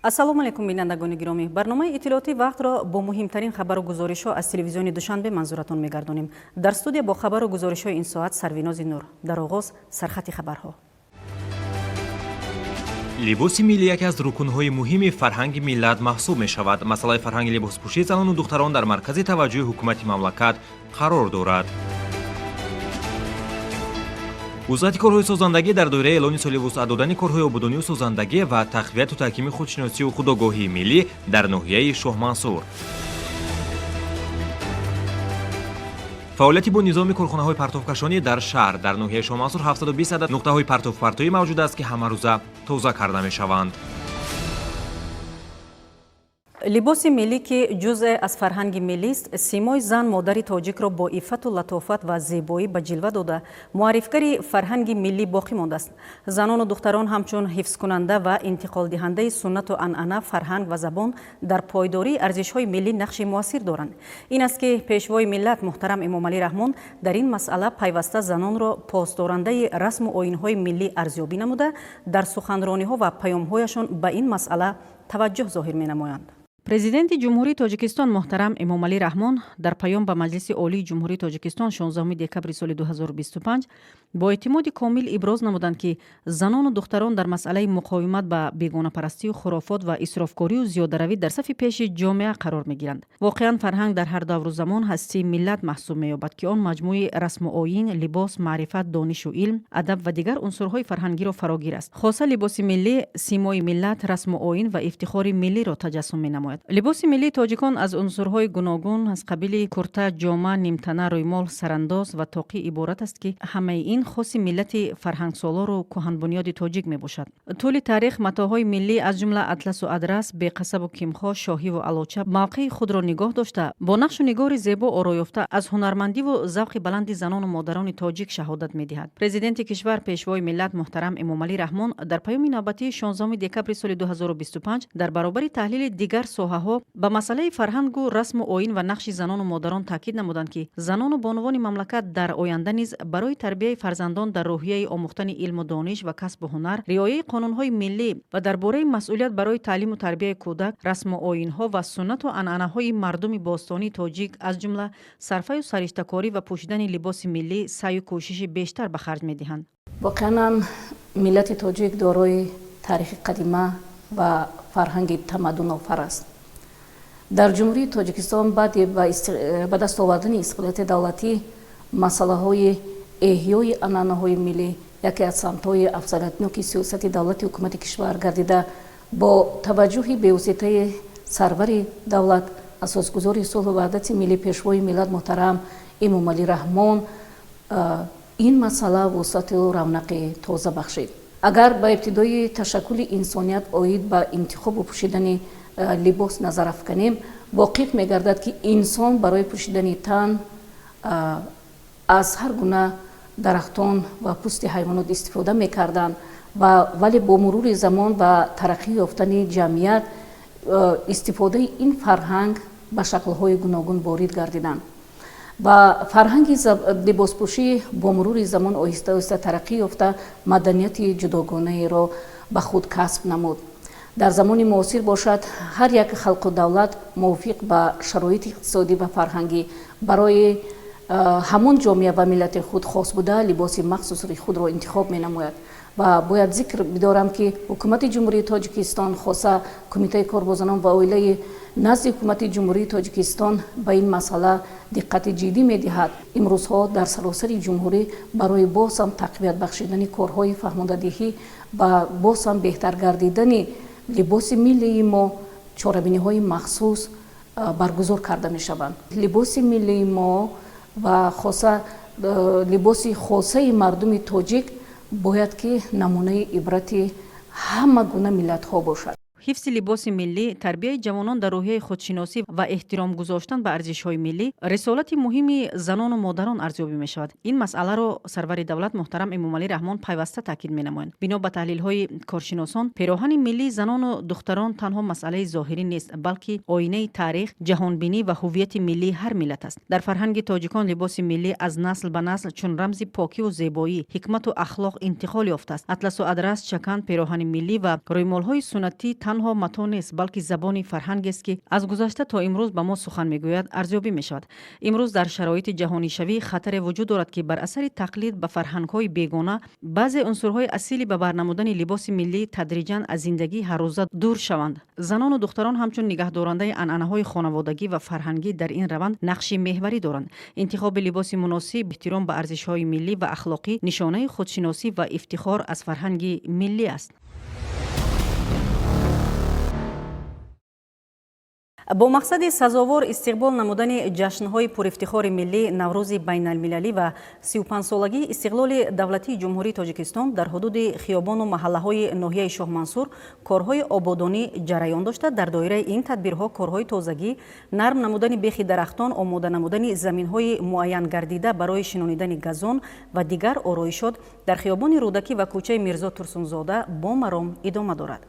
Ассалому алайкум, бинандагони гиромӣ. Барномаи иттилоотии вақтро бо муҳимтарин хабару гузоришҳо аз телевизиони Душанбе манзуратон мегардонем. Дар студия бо хабару гузоришҳои ин соат Сарвинози Нур. Дар оғоз сархати хабарҳо. Либоси миллӣ яке аз рукунҳои муҳими фарҳанги миллат маҳсуб мешавад. Масъалаи фарҳанги либоспӯшии занону духтарон дар маркази таваҷҷӯҳи ҳукумати мамлакат қарор дорад. Вусъати корҳои созандагӣ дар доираи эълони соли вусъат додани корҳои ободонию созандагӣ ва тақвияту таҳкими худшиносию худогоҳии миллӣ дар ноҳияи Шоҳмансур. Фаъолияти бо низоми корхонаҳои партовкашонӣ дар шаҳр. Дар ноҳияи Шоҳмансур 720 адад нуқтаҳои партовпартоӣ мавҷуд аст, ки ҳамарӯза тоза карда мешаванд. Либоси миллӣ, ки ҷузъе аз фарҳанги миллист, симои зан модари тоҷикро бо иффату латофат ва зебоӣ ба ҷилва дода, муаррифгари фарҳанги миллӣ боқӣ мондааст. Занону духтарон ҳамчун ҳифзкунанда ва интиқолдиҳандаи суннату анъана, фарҳанг ва забон дар пойдории арзишҳои миллӣ нақши муассир доранд. Ин аст, ки Пешвои миллат муҳтарам Эмомалӣ Раҳмон дар ин масъала пайваста занонро посдорандаи расму оинҳои миллӣ арзёбӣ намуда, дар суханрониҳо ва паёмҳояшон ба ин масъала таваҷҷӯҳ зоҳир менамоянд. Президенти Ҷумҳурии Тоҷикистон муҳтарам Эмомалӣ Раҳмон дар паём ба Маҷлиси Олии Ҷумҳурии Тоҷикистон 16 декабри соли 2025 бо эътимоди комил иброз намуданд, ки занону духтарон дар масъалаи муқовимат ба бегонапарастию хурофот ва исрофкорию зиёдаравӣ дар сафи пеши ҷомеа қарор мегиранд. Воқеан, фарҳанг дар ҳар давру замон ҳастии миллат маҳсуб меёбад, ки он маҷмӯи расму оин, либос, маърифат, донишу илм, адаб ва дигар унсурҳои фарҳангиро фарогир аст. Хоса либоси миллӣ симои миллат, расму оин ва ифтихори миллиро таҷассум менамояд. Либоси миллии тоҷикон аз унсурҳои гуногун аз қабили курта, ҷома, нимтана, рӯймол, сарандоз ва тоқӣ иборат аст, ки ҳамаи ин хоси миллати фарҳангсолору кӯҳанбунёди тоҷик мебошад. Тӯли таърих матоъҳои миллӣ, аз ҷумла атласу адрас, беқасабу кимхо, шоҳиву алоча мавқеи худро нигоҳ дошта, бо нақшу нигори зебо ороёфта, аз ҳунармандиву завқи баланди занону модарони тоҷик шаҳодат медиҳад. Президенти кишвар, Пешвои миллат муҳтарам Эмомалӣ Раҳмон дар паёми навбатии 16 декабри соли 2025 дар баробари таҳлили дигар соҳаҳо ба масъалаи фарҳангу расму оин ва нақши занону модарон таъкид намуданд, ки занону бонувони мамлакат дар оянда низ барои тарбияи фарзандон дар рӯҳияи омӯхтани илму дониш ва касбу ҳунар, риояи қонунҳои миллӣ ва дар бораи масъулият барои таълиму тарбияи кӯдак, расму оинҳо ва суннату анъанаҳои мардуми бостонии тоҷик, аз ҷумла сарфаю сариштакорӣ ва пӯшидани либоси миллӣ, саъю кӯшиши бештар ба харҷ медиҳанд. Воқеанам, миллати тоҷик дорои таърихи қадима ва фарҳанги тамаддунофар аст. Дар Ҷумҳурии Тоҷикистон баъди ба даст овардани истиқлолияти давлатӣ масъалаҳои эҳёи анъанаҳои миллӣ яке аз самтҳои афзалиятноки сиёсати давлати ҳукумати кишвар гардида, бо таваҷҷӯҳи бевоситаи сарвари давлат, асосгузори сулҳу ваҳдати миллӣ, Пешвои миллат муҳтарам Эмомалӣ Раҳмон ин масъала вусъату равнақи тоза бахшид. Агар ба ибтидои ташаккули инсоният оид ба интихобу пӯшидани либос назар афканем, воқиф мегардад, ки инсон барои пӯшидани тан аз ҳар гуна дарахтон ва пӯсти ҳайвонот истифода мекарданд, ва вале бо мурури замон ва тараққӣ ёфтани ҷамъият истифодаи ин фарҳанг ба шаклҳои гуногун ворид гардиданд ва фарҳанги либоспӯшӣ бо мурури замон оҳиста оҳиста тараққӣ ёфта, маданияти ҷудогонаеро ба худ касб намуд. Дар замони муосир бошад, ҳар як халқу давлат мувофиқ ба шароити иқтисодӣ ва фарҳангӣ барои ҳамон ҷомеа ва миллати худ хос буда, либоси махсуси худро интихоб менамояд. Ва бояд зикр бидорам, ки Ҳукумати Ҷумҳурии Тоҷикистон, хоса Кумитаи кор бо занон ва оилаи назди Ҳукумати Ҷумҳурии Тоҷикистон, ба ин масъала диққати ҷиддӣ медиҳад. Имрӯзҳо дар саросари ҷумҳурӣ барои боз ҳам тақвият бахшидани корҳои фаҳмондадиҳӣ ва боз ҳам беҳтар гардидани либоси миллии мо чорабиниҳои махсус баргузор карда мешаванд. Либоси миллии мо ва хоса либоси хосаи мардуми тоҷик бояд ки намунаи ибрати ҳама гуна миллатҳо бошад. Ҳифзи либоси миллӣ, тарбияи ҷавонон дар рӯҳияи худшиносӣ ва эҳтиром гузоштан ба арзишҳои миллӣ рисолати муҳими занону модарон арзёбӣ мешавад. Ин масъаларо сарвари давлат муҳтарам Эмомалӣ Раҳмон пайваста таъкид менамоянд. Бино ба таҳлилҳои коршиносон, пероҳани миллии занону духтарон танҳо масъалаи зоҳирӣ нест, балки оинаи таърих, ҷаҳонбинӣ ва ҳуввияти миллии ҳар миллат аст. Дар фарҳанги тоҷикон либоси миллӣ аз насл ба насл чун рамзи покиву зебоӣ, ҳикмату ахлоқ интиқол ёфтааст. Атласу адрас, чакан, пероҳани миллӣ ва рӯймолҳои суннатӣ танҳо Танҳо матоъ нест, балки забони фарҳангест, ки аз гузашта то имрӯз ба мо сухан мегӯяд, арзёбӣ мешавад. Имрӯз дар шароити ҷаҳонишавӣ хатаре вуҷуд дорад, ки бар асари тақлид ба фарҳангҳои бегона баъзе унсурҳои асили ба бар намудани либоси миллӣ тадриҷан аз зиндагии ҳаррӯза дур шаванд. Занону духтарон ҳамчун нигаҳдорандаи анъанаҳои хонаводагӣ ва фарҳангӣ дар ин раванд нақши меҳварӣ доранд. Интихоби либоси муносиб, эҳтиром ба арзишҳои миллӣ ва ахлоқӣ нишонаи худшиносӣ ва ифтихор аз фарҳанги миллӣ аст. Бо мақсади сазовор истиқбол намудани ҷашнҳои пурифтихори миллӣ, Наврӯзи байналмилалӣ ва 35-солагии истиқлоли давлатии Ҷумҳурии Тоҷикистон, дар ҳудуди хиёбону маҳаллаҳои ноҳияи Шоҳмансур корҳои ободонӣ ҷараён дошта, дар доираи ин тадбирҳо корҳои тозагӣ, нарм намудани бехи дарахтон, омода намудани заминҳои муайян гардида барои шинонидани газон ва дигар ороишот дар хиёбони Рӯдакӣ ва кӯчаи Мирзо Турсунзода бо маром идома дорад.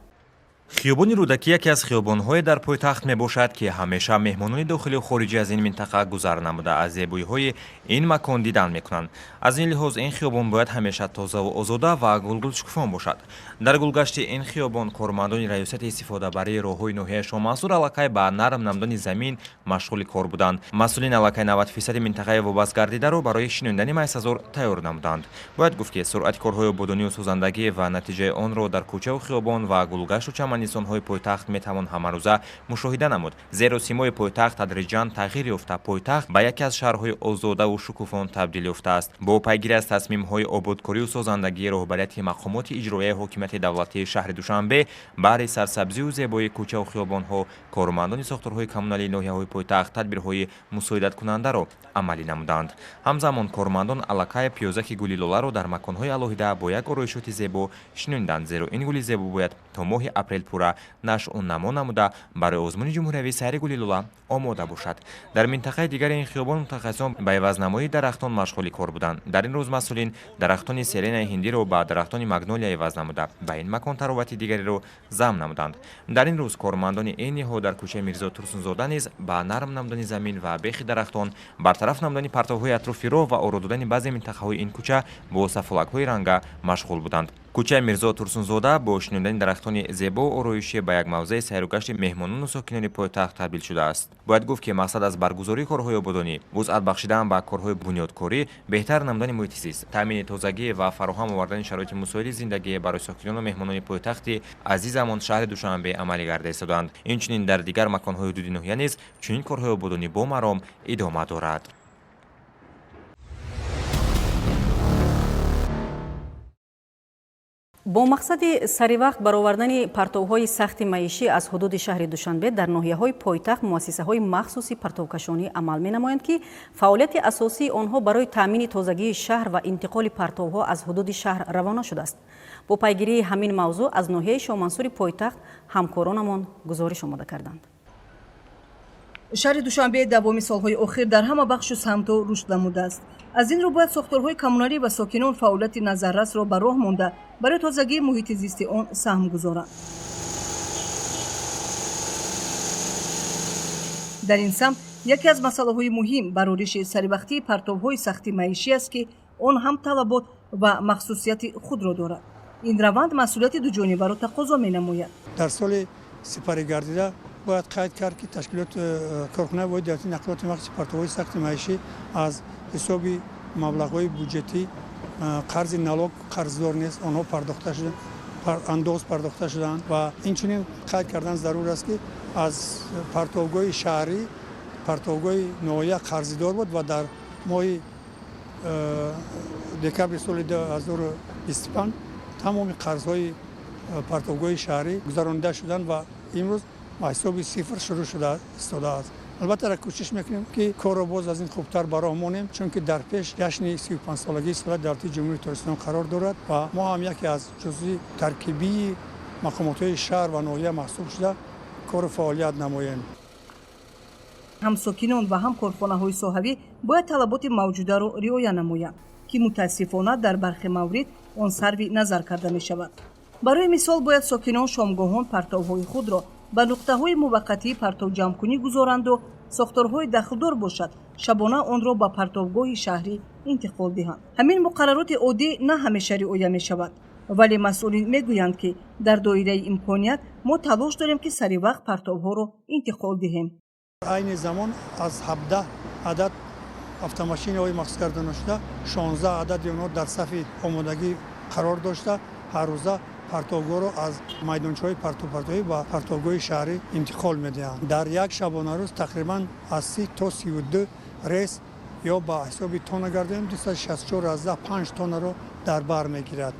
Хиёбони Рӯдакӣ яке аз хиёбонҳое дар пойтахт мебошад, ки ҳамеша меҳмонони дохилию хориҷӣ аз ин минтақа гузар намуда, аз зебоиҳои ин макон дидан мекунанд. Аз ин лиҳоз ин хиёбон бояд ҳамеша тозаву озода ва гулгулшукуфон бошад. Дар гулгашти ин хиёбон кормандони раёсати истифодабарии роҳҳои ноҳияи Шоҳмансур аллакай ба нарм намудани замин машғули кор буданд. Масъулин аллакай 90 фисади минтақаи вобастгардидаро барои шинондани майсазор тайёр намуданд. Бояд гуфт, ки суръати корҳои ободонию созандагӣ ва натиҷаи онро дар кӯчаву хиёбон ва гулгашту чаманистонҳои пойтахт метавон ҳамарӯза мушоҳида намуд, зеро симои пойтахт тадриҷан тағйир ёфта, пойтахт ба яке аз шаҳрҳои озодаву шукуфон табдил ёфтааст. Бо пайгирӣ аз тасмимҳои ободкорию созандагии роҳбарияти мақомоти иҷроияи ҳокимияти давлатии шаҳри Душанбе, баҳри сарсабзию зебоии кӯчаву хиёбонҳо кормандони сохторҳои коммуналии ноҳияҳои пойтахт тадбирҳои мусоидаткунандаро амалӣ намуданд. Ҳамзамон кормандон аллакай пиёзаки гули лоларо дар маконҳои алоҳида бо як ороишоти зебо шинонданд, зеро ин гули зебо бояд то моҳи апрел пурра нашъу намо намуда, барои озмуни ҷумҳуриявии сайри гули лола омода бошад. Дар минтақаи дигари ин хиёбон мутахассисон ба ивазнамоии дарахтон машғули кор буданд. Дар ин рӯз масъулин дарахтони селенаи ҳиндиро ба дарахтони магнолия иваз намуда, ба ин макон таровати дигареро зам намуданд. Дар ин рӯз кормандони ин ниҳод дар кӯчаи Мирзо Турсунзода низ ба нарм намудани замин ва бехи дарахтон, бартараф намудани партовҳои атрофи роҳ ва оро додани баъзе минтақаҳои ин кӯча бо сафолакҳои ранга машғул буданд. Кӯчаи Мирзо Турсунзода бо шинондани дарахтони зебоу ороишӣ ба як мавзеи сайругашти меҳмонону сокинони пойтахт табдил шудааст. Бояд гуфт, ки мақсад аз баргузории корҳои ободонӣ вусъат бахшидан ба корҳои бунёдкорӣ, беҳтар намудани муҳити зист, таъмини тозагӣ ва фароҳам овардани шароити мусоиди зиндагӣ барои сокинону меҳмонони пойтахти азизамон шаҳри Душанбе амалӣ гарда истодаанд. Инчунин дар дигар маконҳои ҳудуди ноҳия низ чунин корҳои ободонӣ бо маром идома дорад. Бо мақсади саривақт баровардани партовҳои сахти маишӣ аз ҳудуди шаҳри Душанбе, дар ноҳияҳои пойтахт муассисаҳои махсуси партовкашонӣ амал менамоянд, ки фаъолияти асосии онҳо барои таъмини тозагии шаҳр ва интиқоли партовҳо аз ҳудуди шаҳр равона шудааст. Бо пайгирии ҳамин мавзӯъ аз ноҳияи Шоҳмансури пойтахт ҳамкоронамон гузориш омода карданд. Шаҳри Душанбе давоми солҳои охир дар ҳама бахшу самтҳо рушд намудааст. Аз ин рӯ бояд сохторҳои коммуналӣ ва сокинон фаъолияти назаррасро ба роҳ монда, барои тозагии муҳити зисти он саҳм гузоранд. Дар ин самт яке аз масъалаҳои муҳим барориши саривақтии партовҳои сахти маишӣ аст, ки он ҳам талабот ва махсусияти худро дорад. Ин раванд масъулияти дуҷонибаро тақозо менамояд. Дар соли сипаригардида бояд қайд кард, ки ташкилот корхонаи воҳиди давлатии нақлиёти махсуси партовҳои сахти маишӣ аз ҳисоби маблағҳои буҷетӣ қарзи налог қарздор нест, онҳо пардохта шуда, андоз пардохта шудаанд. Ва инчунин қайд кардан зарур аст, ки аз партовгоҳи шаҳрӣ партовгоҳи ноҳия қарздор буд ва дар моҳи декабри соли 2025 тамоми қарзҳои партовгоҳи шаҳрӣ гузаронида шуданд ва имрӯз ба ҳисоби сифр шурӯъ шуда истодааст. Албатта, кӯшиш мекунем, ки корро боз аз ин хубтар ба роҳ монем, чунки дар пеш ҷашни 35-солагии истиқлолияти давлатии Ҷумҳурии Тоҷикистон қарор дорад ва мо ҳам яке аз ҷузъи таркибии мақомотҳои шаҳр ва ноҳия маҳсуб шуда, кору фаъолият намоем. Ҳам сокинон ва ҳам корхонаҳои соҳавӣ бояд талаботи мавҷударо риоя намоянд, ки мутаассифона дар бархе маврид он сарви назар карда мешавад. Барои мисол, бояд сокинон шомгоҳон партовҳои худро ба нуқтаҳои муваққатии партовҷамъкунӣ гузоранду сохторҳои дахлдор бошад, шабона онро ба партовгоҳи шаҳрӣ интиқол диҳанд. Ҳамин муқаррароти оддӣ на ҳамеша риоя мешавад. Вале масъулин мегӯянд, ки дар доираи имконият мо талош дорем, ки сари вақт партовҳоро интиқол диҳем. Айни замон аз 17 адад автомошинаҳои махсус гардонашуда 16 адади онҳо дар сафи омодагӣ қарор дошта, ҳаррӯза партовгоҳро аз майдончаҳои партовпартоӣ ба партовгоҳи шаҳрӣ интиқол медиҳанд. Дар як шабонарӯз тақрибан аз 30 то 32 рейс ё ба ҳисоби тонна гардонем 264,5 тоннаро дар бар мегирад.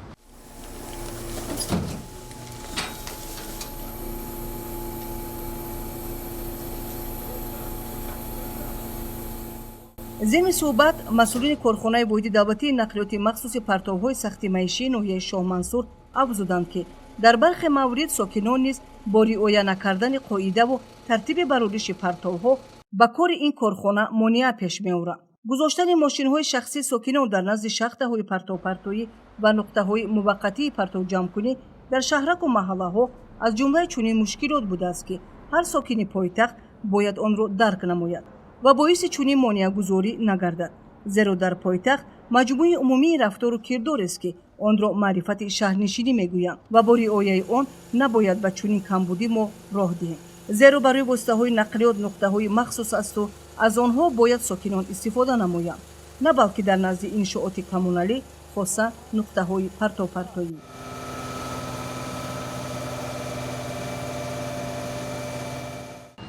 Зимни суҳбат масъулини корхонаи воҳиди давлатии нақлиёти махсуси партовҳои сахти маишии ноҳияи Шоҳмансур афзуданд, ки дар бархе маврид сокинон низ бо риоя накардани қоидаву тартиби барориши партовҳо ба кори ин корхона монеа пеш меоранд. Гузоштани мошинҳои шахсии сокинон дар назди шахтаҳои партовпартоӣ ва нуқтаҳои муваққатии партовҷамъкунӣ дар шаҳраку маҳаллаҳо аз ҷумлаи чунин мушкилот будааст, ки ҳар сокини пойтахт бояд онро дарк намояд ва боиси чунин монеагузорӣ нагардад, зеро дар пойтахт маҷмӯи умумии рафтору кирдорест, ки онро маърифати шаҳрнишинӣ мегӯянд ва бо риояи он набояд ба чунин камбудӣ мо роҳ диҳем, зеро барои воситаҳои нақлиёт нуқтаҳои махсус асту аз онҳо бояд сокинон истифода намоянд, на балки дар назди иншооти коммуналӣ, хоса нуқтаҳои партовпартоӣ.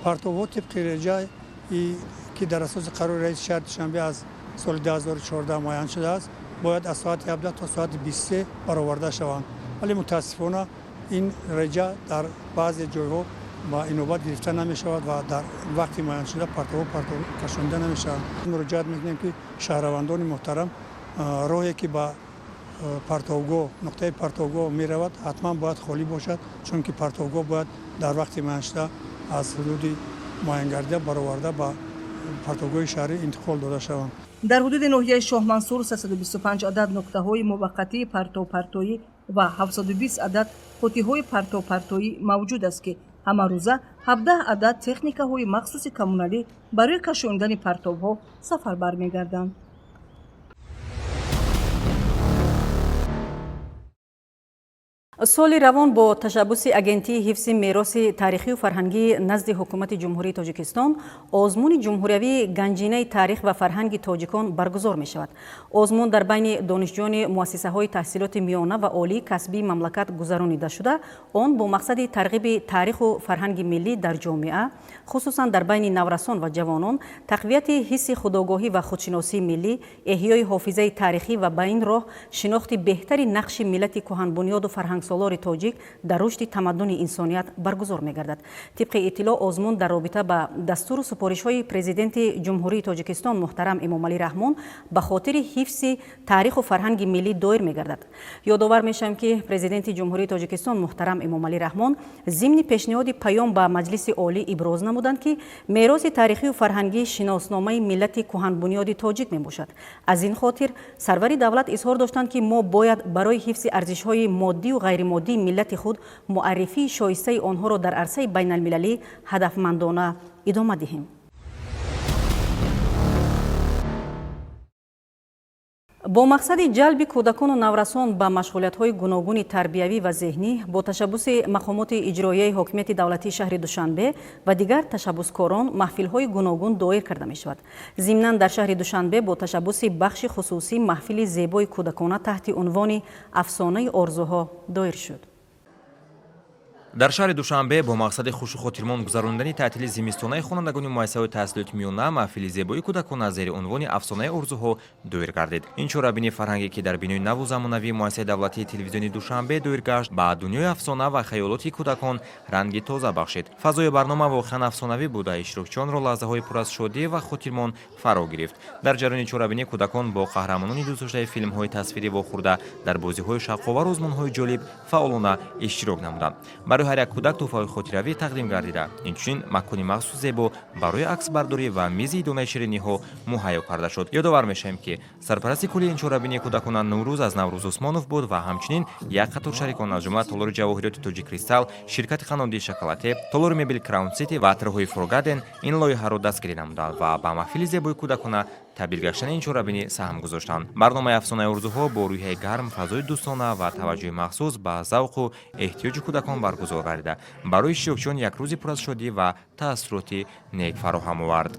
Партовҳо тибқи реҷаи ки дар асоси қарори раиси шаҳри Душанбе аз соли 2014 муайян шудааст, бояд аз соати 17 то соати 23 бароварда шаванд. Вале мутаассифона ин реҷа дар баъзе ҷойҳо ба инобат гирифта намешавад ва дар вақти муайяншуда партовҳо партов кашонида намешаванд. Муроҷиат мекунем, ки шаҳрвандони муҳтарам роҳе ки ба партовгоҳ, нуқтаи партовгоҳ меравад, ҳатман бояд холӣ бошад, чунки партовгоҳ бояд дар вақти муайяншуда аз ҳудуди муайянгардида бароварда ба партовгоҳи шаҳрӣ интиқол дода шаванд. Дар ҳудуди ноҳияи Шоҳмансур 325 адад нуқтаҳои муваққатии партовпартоӣ ва 720 адад қуттиҳои партовпартоӣ мавҷуд аст, ки ҳамарӯза 17 адад техникаҳои махсуси коммуналӣ барои кашондани партовҳо сафарбар мегарданд. Соли равон бо ташаббуси Агентии ҳифзи мероси таърихию фарҳангии назди Ҳукумати Ҷумҳурии Тоҷикистон озмуни ҷумҳуриявии ганҷинаи таърих ва фарҳанги тоҷикон баргузор мешавад. Озмун дар байни донишҷӯёни муассисаҳои таҳсилоти миёна ва олии касбии мамлакат гузаронида шуда, он бо мақсади тарғиби таъриху фарҳанги миллӣ дар ҷомеа, хусусан дар байни наврасон ва ҷавонон, тақвияти ҳисси худогоҳӣ ва худшиносии миллӣ, эҳёи ҳофизаи таърихӣ ва ба ин роҳ шинохти беҳтари нақши миллати кӯҳанбунёду фарҳангсолори тоҷик дар рушди тамаддуни инсоният баргузор мегардад. Тибқи иттилоъ, озмун дар робита ба дастуру супоришҳои Президенти Ҷумҳурии Тоҷикистон муҳтарам Эмомалӣ Раҳмон ба хотири ҳифзи таъриху фарҳанги миллӣ доир мегардад. Ёдовар мешавем, ки Президенти Ҷумҳурии Тоҷикистон муҳтарам Эмомалӣ Раҳмон зимни пешниҳоди паём ба Маҷлиси Олӣ иброз намуданд, ки мероси таърихию фарҳангӣ шиносномаи миллати кӯҳанбунёди тоҷик мебошад. Аз ин хотир сарвари давлат изҳор доштанд, ки мо бояд барои ҳифзи арзишҳои моддию ғайримоддии миллати худ муаррифии шоистаи онҳоро дар арсаи байналмилалӣ ҳадафмандона идома диҳем. Бо мақсади ҷалби кӯдакону наврасон ба машғулиятҳои гуногуни тарбиявӣ ва зеҳнӣ бо ташаббуси мақомоти иҷроияи ҳокимияти давлатии шаҳри Душанбе ва дигар ташаббускорон маҳфилҳои гуногун доир карда мешавад. Зимнан дар шаҳри Душанбе бо ташаббуси бахши хусусӣ маҳфили зебои кӯдакона таҳти унвони «Афсонаи орзуҳо» доир шуд. Дар шаҳри Душанбе бо мақсади хушу хотирмон гузарондани таътили зимистонаи хонандагони муассисаҳои таҳсилоти миёна маҳфили зебои кӯдакона зери унвони «Афсонаи орзуҳо» доир гардид. Ин чорабинии фарҳангӣ, ки дар бинои наву замонавии муассисаи давлатии телевизиони Душанбе доир гашт, ба дунёи афсона ва хаёлоти кӯдакон ранги тоза бахшид. Фазои барнома воқеан афсонавӣ буда, иштирокчиёнро лаҳзаҳои пур аз шодӣ ва хотирмон фаро гирифт. Дар ҷараёни чорабинӣ кӯдакон бо қаҳрамонони дӯстдоштаи филмҳои тасвирӣ вохӯрда, дар бозиҳои шавқовару озмунҳои ҷолиб фаъолона иштирок намуданд. Барои ҳар як кӯдак тӯҳфаҳои хотиравӣ тақдим гардида, инчунин макони махсус зебо барои аксбардорӣ ва мизи донаи шириниҳо муҳайё карда шуд. Ёдовар мешавем, ки сарпарасти кулли ин чорабинии кӯдакона Нурӯз аз Наврӯз Усмонов буд ва ҳамчунин як қатор шарикон, аз ҷумла толори ҷавоҳироти Тоҷик Кристалл, ширкати қаннодии Шоколате, толори мебел Краун Сити ва атрҳои Форгаден ин лоиҳаро дастгирӣ намуданд ва ба маҳфили зебои кӯдакона Табдил гаштани ин чорабинӣ саҳм гузоштанд. Барномаи Афсонаи орзуҳо бо рӯҳияи гарм, фазои дӯстона ва таваҷҷӯҳи махсус ба завқу эҳтиёҷи кӯдакон баргузор гардида, барои иштирокчиён як рӯзи пур аз шодӣ ва таассуроти нек фароҳам овард.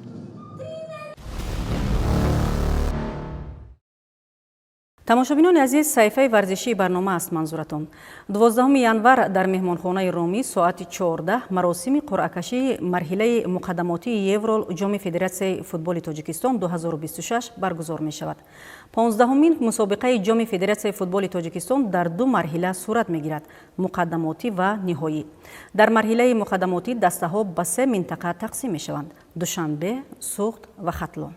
Тамошобинони азиз, саҳифаи варзишии барнома аст манзуратон. 12 январ дар меҳмонхонаи Ромӣ соати 14 маросими қуръакашии марҳилаи муқаддамотии Евро ҷоми Федератсияи футболи Тоҷикистон 2026 баргузор мешавад. 15-умин мусобиқаи ҷоми Федератсияи футболи Тоҷикистон дар ду марҳила сурат мегирад: муқаддамотӣ ва ниҳоӣ. Дар марҳилаи муқаддамотӣ дастаҳо ба се минтақа тақсим мешаванд: Душанбе, Суғд ва Хатлон.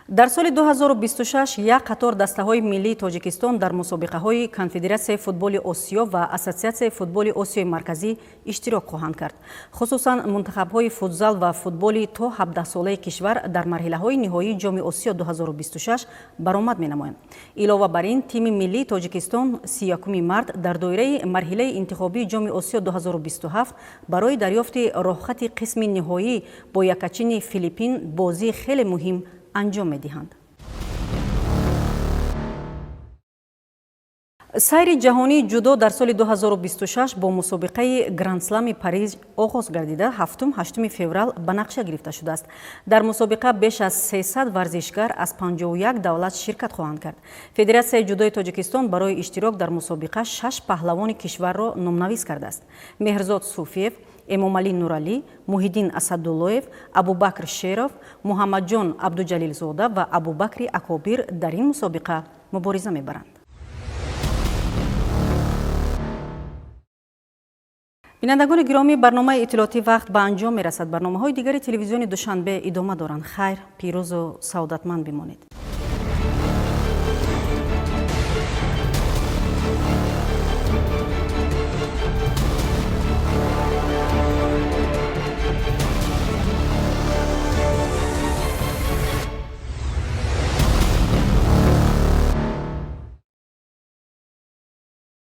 Дар соли 2026 як қатор дастаҳои миллии Тоҷикистон дар мусобиқаҳои Конфедератсияи футболи Осиё ва Ассотсиатсияи футболи Осиёи Марказӣ иштирок хоҳанд кард. Хусусан мунтахабҳои футзал ва футболи то 17-солаи кишвар дар марҳилаҳои ниҳоии ҷоми Осиё 2026 баромад менамоянд. Илова бар ин, тими миллии Тоҷикистон 31 март дар доираи марҳилаи интихобии ҷоми Осиё 2027 барои дарёфти роҳхати қисми ниҳоӣ бо якачини Филиппин бозии хеле муҳим анҷом медиҳанд. Сайри ҷаҳонии ҷудо дар соли 2026 бо мусобиқаи Грандслами Париж оғоз гардида, 7-8 феврал ба нақша гирифта шудааст. Дар мусобиқа беш аз 300 варзишгар аз 51 давлат ширкат хоҳанд кард. Федератсияи ҷудои Тоҷикистон барои иштирок дар мусобиқа шаш паҳлавони кишварро номнавис кардааст: Меҳрзод Суфиев, Эмомалӣ Нуралӣ, Муҳиддин Асадуллоев, Абубакр Шеров, Муҳаммадҷон Абдуҷалилзода ва Абубакри Акобир дар ин мусобиқа мубориза мебаранд. Бинандагони гиромӣ, барномаи иттилоотӣ Вақт ба анҷом мерасад. Барномаҳои дигари телевизиони Душанбе идома доранд. Хайр, пирӯзу саодатманд бимонед.